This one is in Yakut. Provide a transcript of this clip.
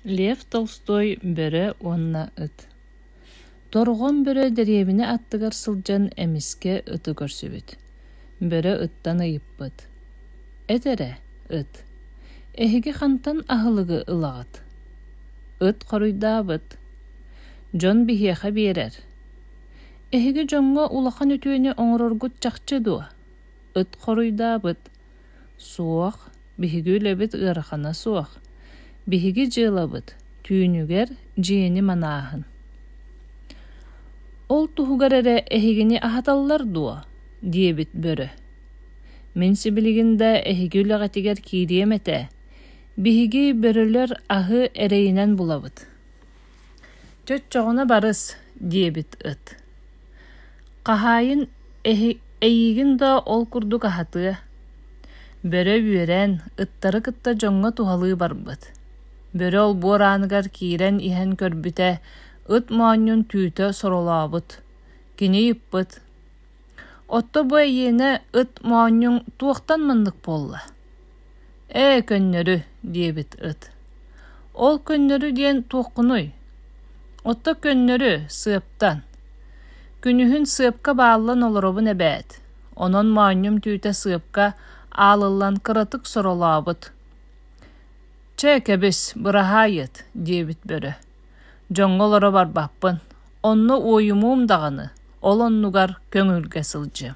Лев Толстой «Бөрө уонна ыт» Торҕон бөрө дэриэбинэ аттыгар сылдьан эмискэ ыты көрсүбүт. Бөрө ыттан ыйыппыт: «Эт эрэ, ыт, эһиги хантан аһылыгы ылаҕыт?» Ыт хоруйдаабыт: «Дьон биһиэхэ биэрэр. Эһиги дьоҥҥо улахан үтүөнү оҥороргут чахчы дуо?» Ыт хоруйдаабыт: «Суох, биһиги үлэбит ыарахана суох. Биһиги дьыалабыт түүнүгэр дьиэни манааһын». «Ол туһугар эрэ эһигини аһаталлар дуо?» диэбит бөрө. «Мин сибилигин да эһиги үлэҕитигэр киириэм этэ. Биһиги бөрөлөр аһы эрэйинэн булабыт». «Чоччоҕуна барыс» диэбит ыт. Хаһаайын эйигин да ол курдук аһатыа. Бөрө үөрэн, ыттары кытта дьоҥҥо туһалыы барбыт. Бөрө олбуор ааныгар киирэн иһэн көрбүтэ, ыт моонньун түүтэ соролообут. Кини ыйыппыт: «Отто бу эйиэнэ ыт моонньуҥ туохтан маннык буолла?» «Ээ, көннөрү» диэбит ыт. «Ол көннөрү диэн туоххунуй?» «Отто көннөрү, сыаптан. Күнүһүн сыапка бааллан олоробун эбээт, онон моонньум түүтэ сыапка аалыллан кыратык соролообут». «Чэ, кэбис, быраһаай ыт» диэбит бөрө. «Дьоҥҥо олоро барбаппын, онно уойумуум даҕаны, ол оннугар көҥүлгэ сылдьыам».